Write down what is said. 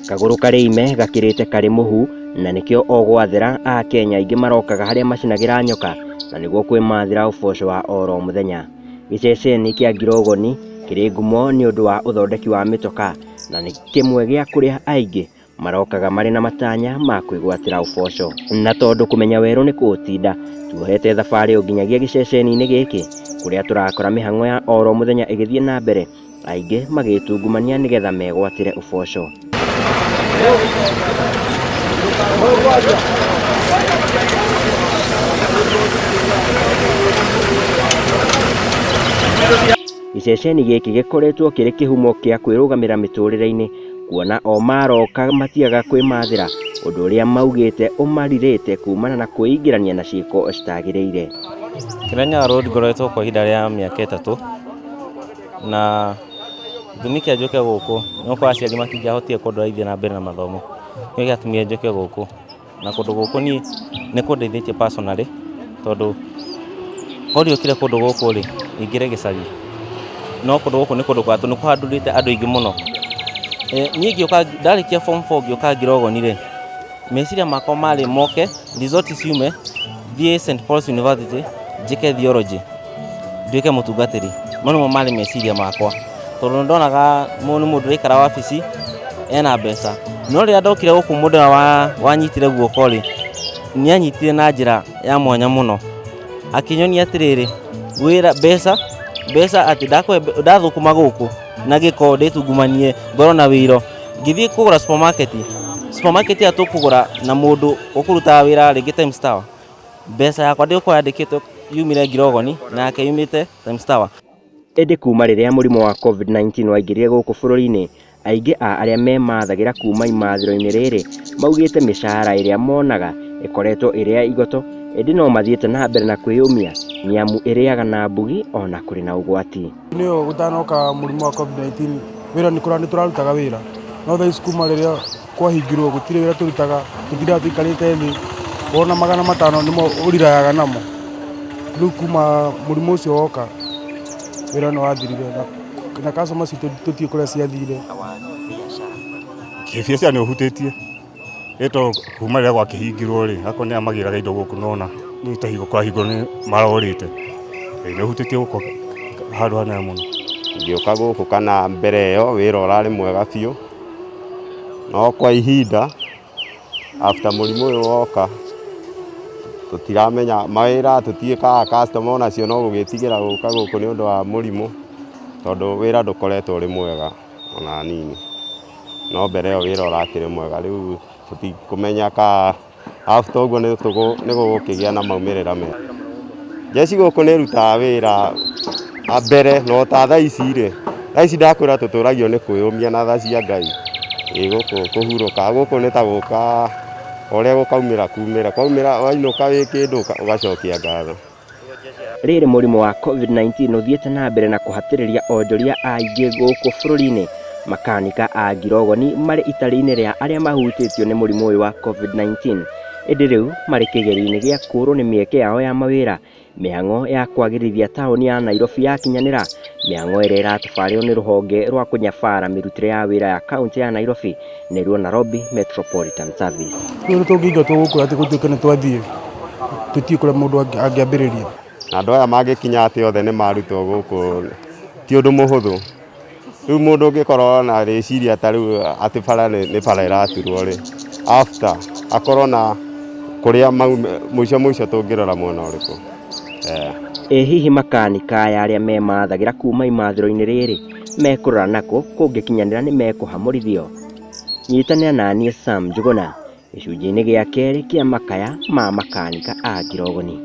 Kagũrũ karĩ ime gakĩrĩte karĩ mũhu na nĩkĩo o gwathera Akenya aingĩ marokaga harĩa macinagĩra nyoka na nĩguo kwĩmathĩra ũboco wa oro mũthenya. Gĩceceni kĩa Ngirogoni kĩrĩ ngumo nĩ ũndũ wa ũthondeki wa mĩtoka na nĩ kĩmwe gĩa kũrĩa aingĩ marokaga marĩ na matanya ma kwĩgwatĩra ũboco. Na tondũ kũmenya werũ nĩ kũũtinda, tuohete thabarĩ o nginyagia gĩceceni-inĩ gĩkĩ kũrĩa tũrakora mĩhang'o ya oro mũthenya ĩgĩthiĩ na mbere, aingĩ magĩtungumania nĩgetha megwatĩre ũboco. Gĩceceni gĩkĩ gĩkoretwo kĩrĩ kĩhumo kĩa kwĩrũgamĩra mĩtũrĩre-inĩ kuona o maroka matiaga kwĩmathĩra, ũndũ ũrĩa maugĩte ũmarirĩte kumana na kwĩingĩrania na ciĩko citagĩrĩire. Kĩrĩnyaga Road ngoretwo kwa ihinda rĩa mĩaka 3 na gĩtũmi kĩa njũke gũkũ nĩ gũkorwo aciari matingĩahotire kũndwara ithiĩ na mbere na mathomo, nĩkĩo gĩatũmire njũke gũkũ. Na kũndũ gũkũ niĩ nĩ kũndeithĩtie personally tondũ korwo ndiokire kũndũ gũkũ rĩ, ingĩrĩ gĩcagi. No kũndũ gũkũ nĩ kũndũ kwega tondũ nĩ kũhandũrĩte andũ aingĩ mũno. Niĩ ngĩũka ndarĩkia form four ngĩũka Ngirogoni rĩ, meciria makwa marĩ moke result ciume, thiĩ St Paul's University njĩke theology, nduĩke mũtungatĩri. Mau nĩmo marĩ meciria makwa. Tondũ nĩ ndonaga nĩ mũndũ ũraikara wabici ena mbeca. No rĩrĩa ndokire gũkũ mũndũ ũrĩa wanyitire guoko rĩ, nĩ anyitire na njĩra ya mwanya mũno. Akĩnyonia atĩrĩrĩ, wĩra mbeca, mbeca atĩ ndakũhe ndathũkũma gũkũ na gĩko ndĩtungumanie ngorwo na wĩiro, ngĩthiĩ kũgũra supermarket, supermarket ĩrĩa tũkũgũra na mũndũ ũkũrutaga wĩra rĩngĩ Times Tower, mbeca yakwa ndĩgũkorwo yandĩkĩtwo yumire Ngirogoni na yake yumĩte Times Tower. Ĩndĩ kuma rĩrĩa mũrimũ wa COVID-19 waingĩrire gũkũ bũrũri-inĩ, aingĩ a arĩa memathagĩra kuma imathĩro-inĩ rĩrĩ maugĩte mĩcara ĩrĩa monaga ĩkoretwo ĩrĩ ya igoto, ĩndĩ no mathiĩte na mbere na kwĩyũmia nĩamu ĩrĩaga na mbugi ona kũrĩ na ũgwati. Nĩyo gũtanoka mũrimũ wa COVID-19 wĩra nĩ kũra nĩ tũrarutaga wĩra no thaa ici kuma rĩrĩa kwahingirwo gũtirĩ wĩra tũrutaga, tũtindaga tũikarĩte thĩ wona 500 nĩmo ũrirayaga namo. Rĩu kuma mũrimũ ũcio woka wĩra nĩ wathirire na customer citũ tũtiũĩ kũrĩa ciathire. Kĩbiacara nĩ ũhutĩtie ĩ tondũ kuma rĩrĩa gwakĩhingirwo rĩ, akorwo nĩ arĩa magĩraga indo gũkũ nona nĩ ta hingo kũrahingwo nĩ marorĩte, nĩ ũhutĩtie gũkũ handũ hanene mũno. Ngĩũka gũkũ kana mbere ĩyo wĩra ũrarĩ mwega biũ, no kwa ihinda after mũrimũ ũyũ woka tũtiramenya mawĩra tũtiũĩ kana customer onacio no gũgĩtigĩra gũka gũkũ nĩ ũndũ wa mũrimũ, tondũ wĩra ndũkoretwo ũrĩ mwega ona hanini. No mbere ĩyo wĩra ũrakĩrĩ mwega rĩu tũtikũmenya kana after ũguo nĩ gũgũkĩgĩa na maumĩrĩra mega. Jeshi gũkũ nĩ ĩrutaga wĩra mbere no ta thaa ici rĩ, thaa ici ndakwĩra tũtũragio nĩ kwĩyũmia na tha cia Ngai. Ĩ gũkũ kũhurũka, gũkũ nĩ ta gũka ũrĩa gũkaumĩra kumĩre, kwaumĩra wainũka wĩ kĩndũ ũgacokia ngatho. Rĩrĩ mũrimũ wa COVID-19 ũthiĩte na mbere na kũhatĩrĩria onjoria aingĩ gũkũ bũrũri-inĩ, makanika a Ngirogoni marĩ itari-inĩ rĩa arĩa mahutĩtio nĩ mũrimũ ũyũ wa COVID-19, ĩndĩ rĩu marĩ kĩgerio-inĩ gĩa kũũrwo nĩ mĩeke yao ya mawĩra. Mĩhang'o ya kwagĩrithia taũni ya Nairobi yakinyanĩra, mĩhang'o ĩrĩa ĩratabarĩrwo nĩ rũhonge rwa kũnyabara mĩrutĩre ya wĩra ya kaunti ya Nairobi nĩruo Nairobi Metropolitan Service. Rĩu tũngĩingatwo gũkũ atĩ gũtuĩke nĩ twathiĩ, tũtiũĩ kũrĩa mũndũ angĩambĩrĩria. Na andũ aya mangĩkinya atĩ othe nĩ marutwo gũkũ ti ũndũ mũhũthũ. Rĩu mũndũ ũngĩkorwo na rĩciria ta rĩu atĩ bara nĩ bara ĩraturwo rĩ, after akorwo na kũrĩa mũico mũico tũngĩrora mwena ũrĩkũ. Ĩ hihi makanika aya arĩa memathagĩra kuma imathĩro-inĩ rĩrĩ mekũrora nakũ kũngĩkinyanĩra nĩ mekũhamũrithio? Nyitanĩra naniĩ Sam Njuguna gĩcunjĩ-inĩ gĩa kerĩ kĩa makaya ma makanika a Ngirogoni.